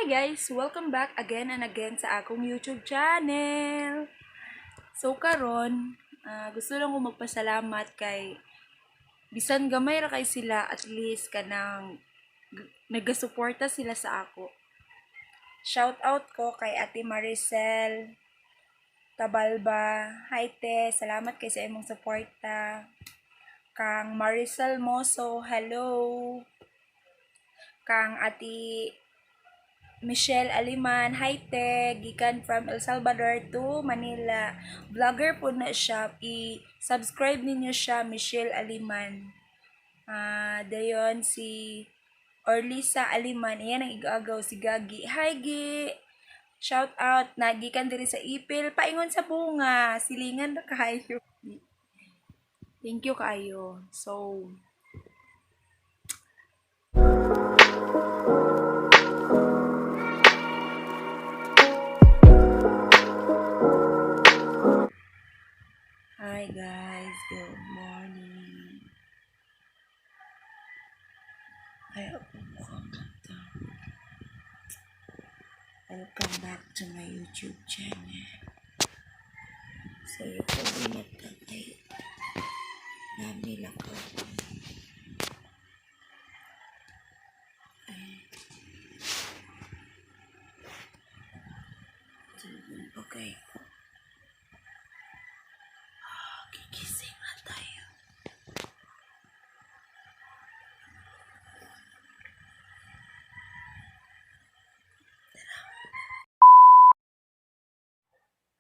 Guys! Welcome back again and again sa akong YouTube channel. So karon, gusto lang ko magpasalamat kay bisan gamay ra kay sila, at least kanang nagasuporta sila sa ako. Shout out ko kay Ate Maricel Tabalba. Hi te, salamat kay sa imong suporta. Kang Maricel Moso, hello. Kang Ate Michelle Aliman, hi te, gikan from El Salvador to Manila. Vlogger po na siya. I-subscribe ninyo siya, Michelle Aliman. Dayon si Orlisa Aliman, iyan ang igagaw si Gagi. Hi Gi! Shout out na gikan diri sa Ipil, paingon sa bunga, silingan ra kayo. Thank you kaayo. So, hi guys, good morning. Ay, ako mukhang mata. Welcome back to my YouTube channel. Sayo ko mata kay nami lakaw. Ay. Tulog pa kay ko. Ah, gigising na tayo.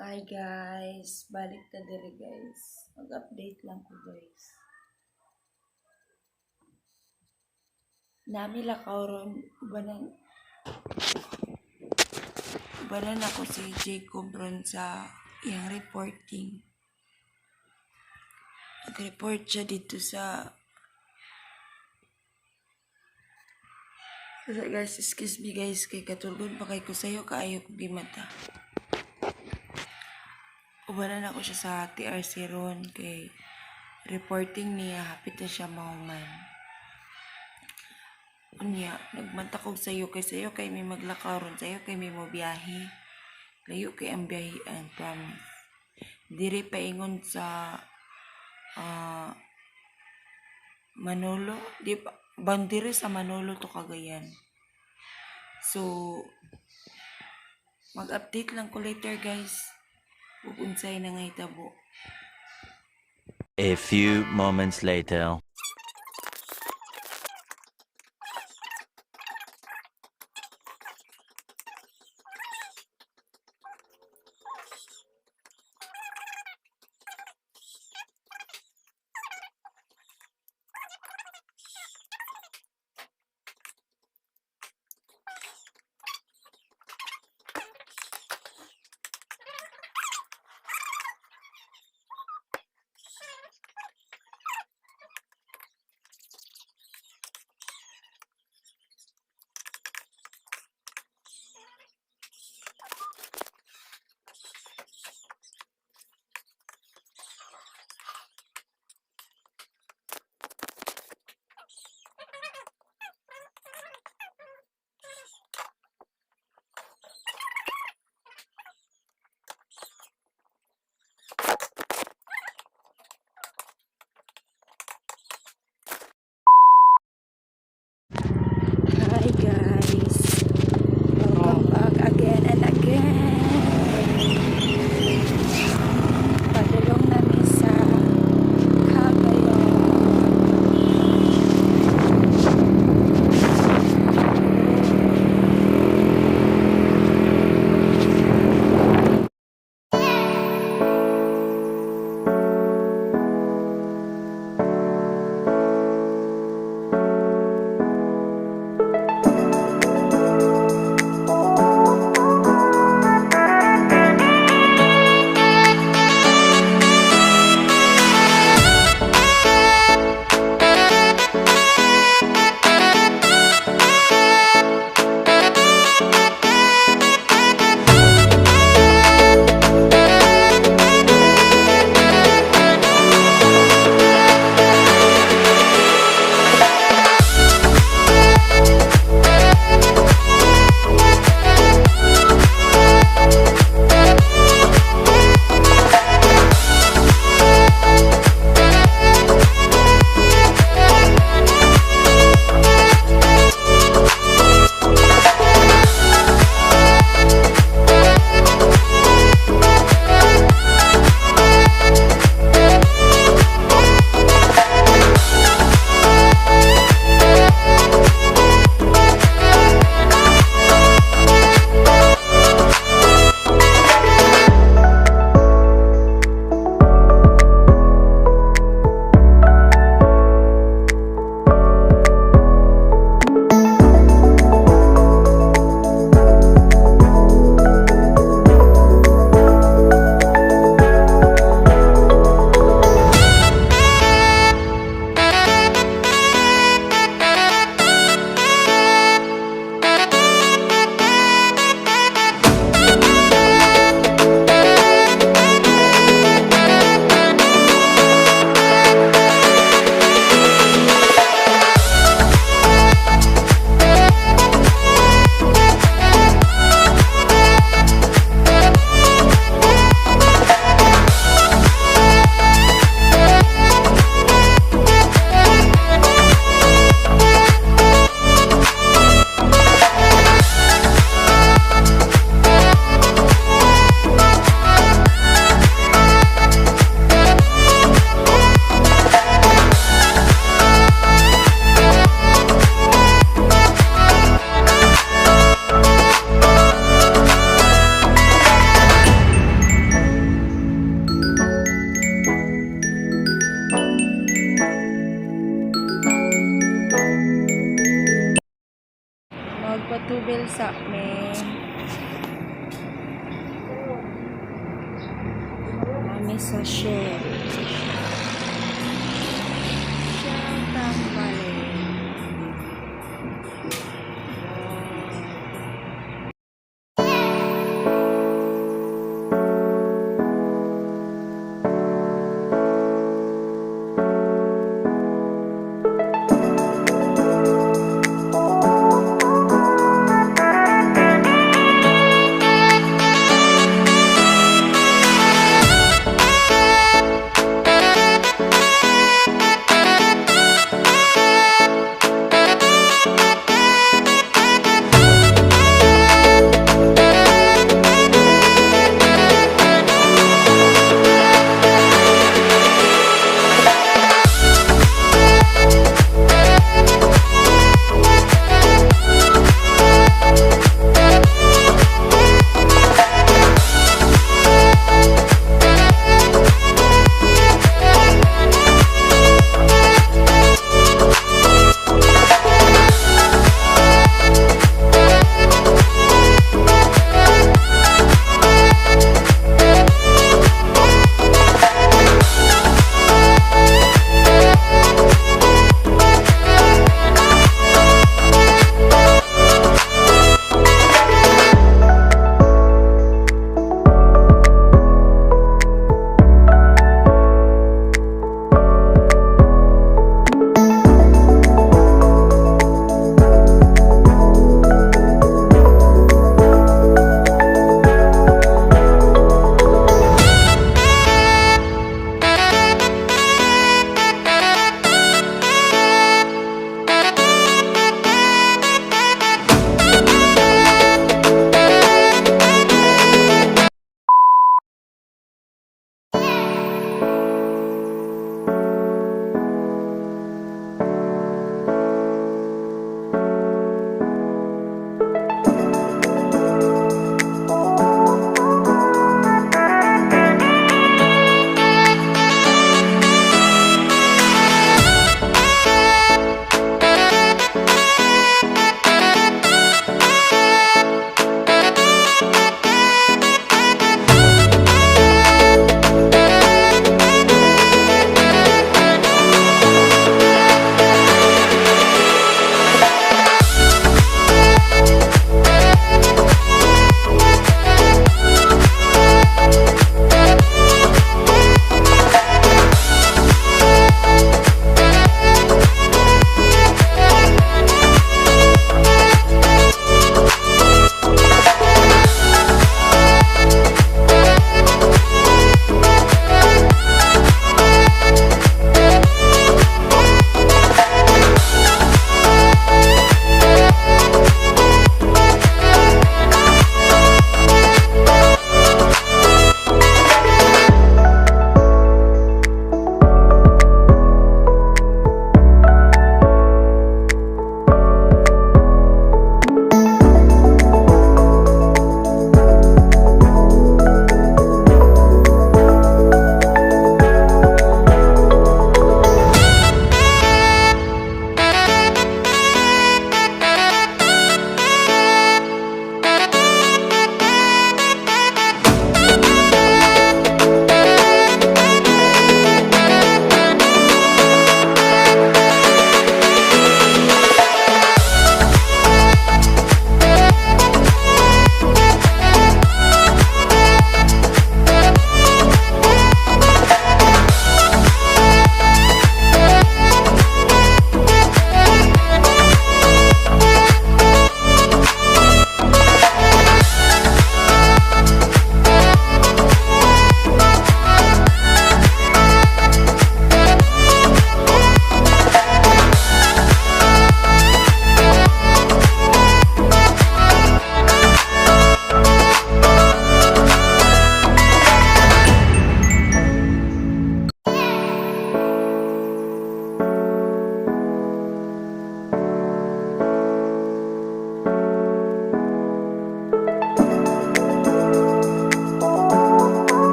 Hi guys, balik ta diri, guys. Mag-update lang ko, guys. Nami lakaw ron, ubanan ako si Jacob ron sa iyang reporting. Nag-report siya dito sa. So, guys, excuse me guys, kay katulgon pa kay ko, sayo kaayo kog gimata. Ubanan ako siya sa TRC ron kay reporting niya, hapit na siya mahuman. Unya, nagmanta kog sayo kay sayo kay may maglakaw ron, sayo kay may mobiyahe. Layo kay ang biyahean, promise. Diri paingon sa Manolo, di pa bandire sa Manolo to Cagayan. So mag-update lang ko later, guys, ug unsay nangahitabo. A few moments later. Mi. Naa mi sa Shell. Shell Tambale. Wow.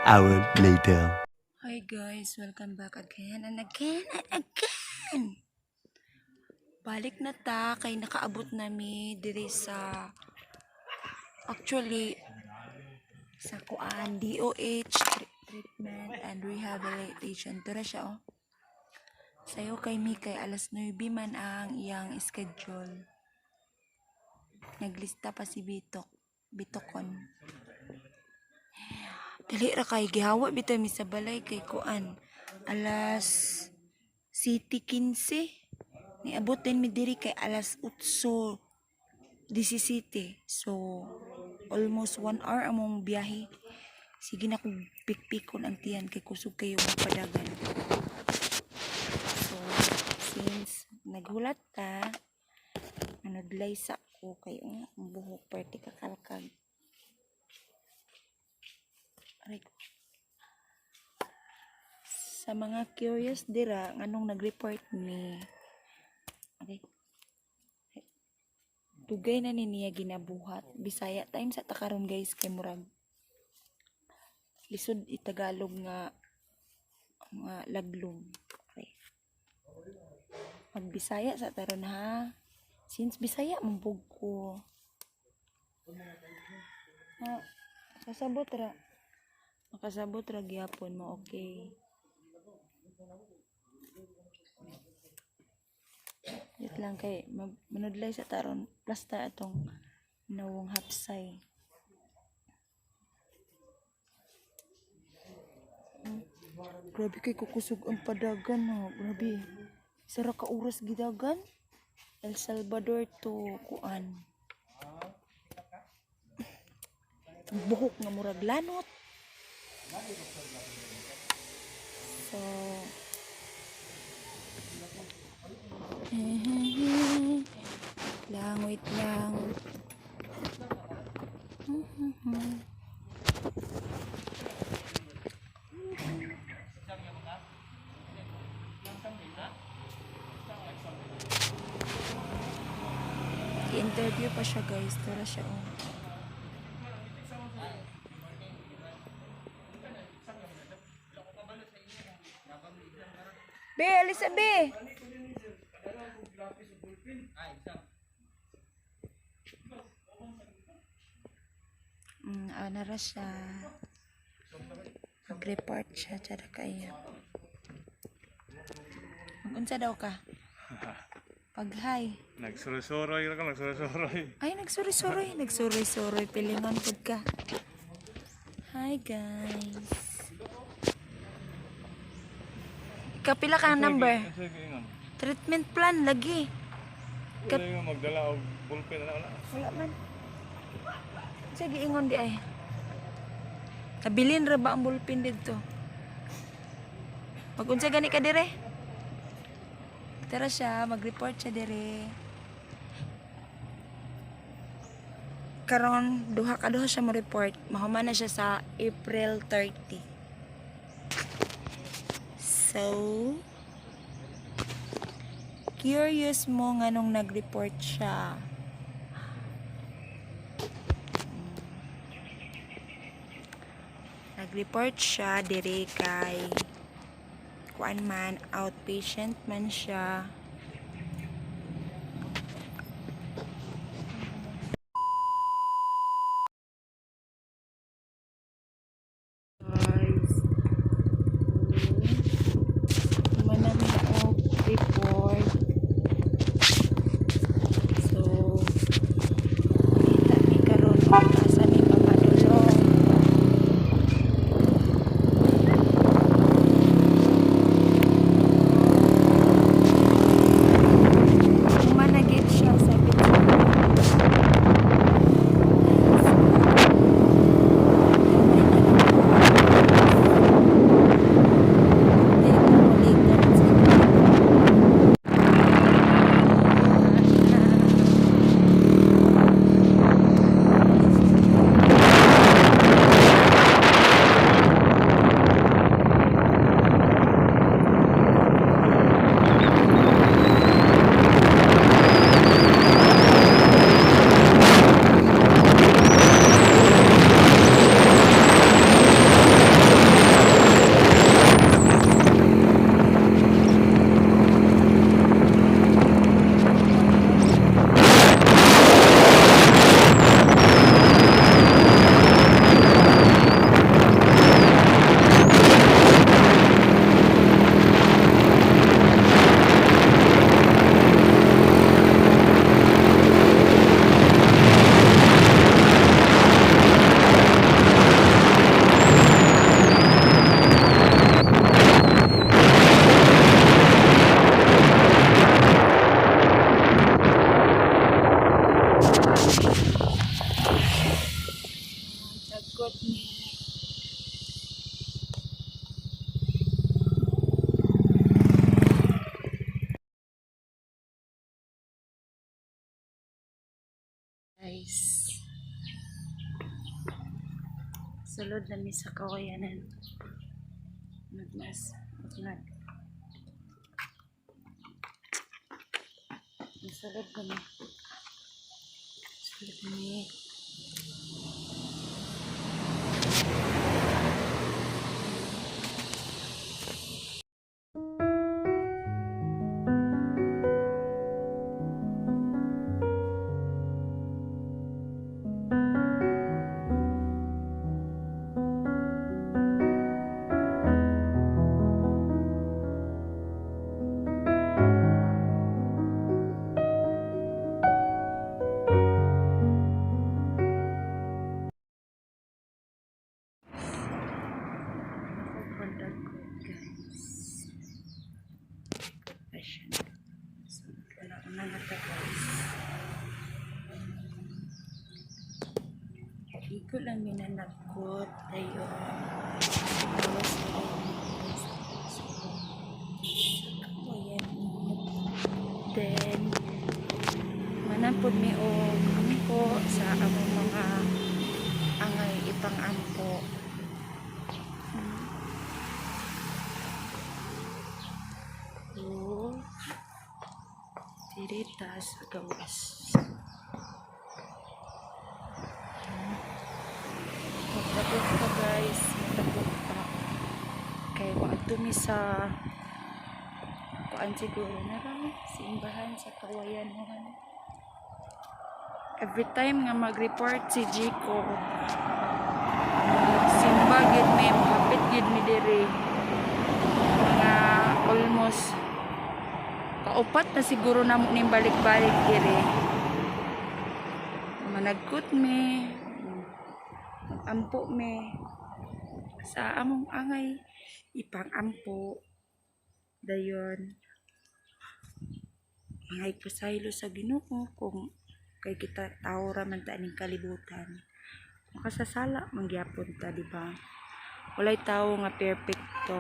Hour later. Hi guys, welcome back again and again and again. Balik na ta kay nakaabot nami diri sa, actually, sa kuan, DOH treatment and rehabilitation. Tura siya oh. Sayo kay mi kay alas 9 man ang iyang schedule. Naglista pa si Bitok. Bitokon. Dali ra kay gihawa bitaw mi sa balay kay kuan alas 7:15. Niabot din mi diri kay alas 8:17. So almost 1 hour among biyahe. Sige na kung pikpikon ang tiyan kay kusog kayo magpadagan. So since naghulat ta, manudlay sa ko kay ang buhok perti kakalkag. Aray ko. Sa mga curious dira nganong nag-report ni, okay. Dugay na ni niya ginabuhat. Bisaya time sa ta karon guys, kay murag lisod itagalog nga nga laglom. Okay. Magbisaya sa taron ha. Since Bisaya man pud ko. Ha, kasabot ra. Makasabot ra gyapon mo, okay. Wait lang kay manudlay sa taron plasta atong nawong hapsay. Grabe kay kukusog ang padagan no. Grabe. Sara ka oras gidagan. El Salvador to kuan. Ang buhok nga murag lanot. So, wait lang, wait lang. I-interview pa siya guys. Tara siya oh. Be, alisa be. Ana ra siya. Mag-report siya, tsara kaya. Mag-unsa daw ka? Pag-hi. Nagsuroy-suroy ka, nagsuroy-suroy. Ay, nagsuroy-suroy. Nagsuroy-suroy. Pilingon pud ka. Hi, guys. Kapila ka ng number? Sige, ingon. Treatment plan, lagi. Wala yung magdala og ballpen na wala. Wala man. Sige, ingon di ay. Nabilin ra ba ang ballpen dito? Mag-unsa gani ka dire? Tara siya, mag-report siya dire. Karon duha ka duha siya mo report. Mahuman na siya sa April 30. So, curious mo nganong nag-report siya. Nag-report siya dire kay kuan man, outpatient man siya. Guys, human namin og report. So, kita mi karon kung asa mi papadulong. Sulod na mi sa Kawayanan. Nagmas. Nag. Sulod na mi. Sulod na mi. Ako ko, guys. Passion. So, wala ko na nata, guys. Igo lang minanagkot. Tayo. Gawas na rin sa Kawayan. Then, manapod mi og ampo sa among mga angay ipang-ampo. Oh. Dirita sa gawas. Magtabok pa, guys, magtabok pa. Kay maadto mi sa kuan siguro na ra simbahan sa Kawayan. Every time nga mag-report si Jico, simba gid mi, mahapit gid mi diri. Mga almost kaupat na siguro na mo ning balik-balik diri. Managkot mi, ampo mi sa among angay ipang-ampo. Dayon mga ipasaylo sa Ginoo kung kay kita tao ra man ta ning kalibutan, makasasala man gyapon ta, di ba? Walay tao nga perpekto.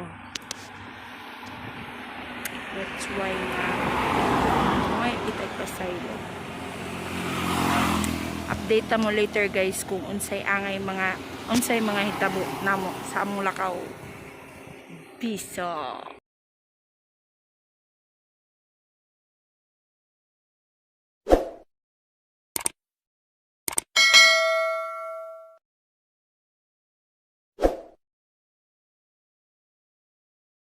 That's why nga mga kita ipasaylo. Update mo later, guys, kung unsay mga hitabo namo sa among lakaw. Peace out.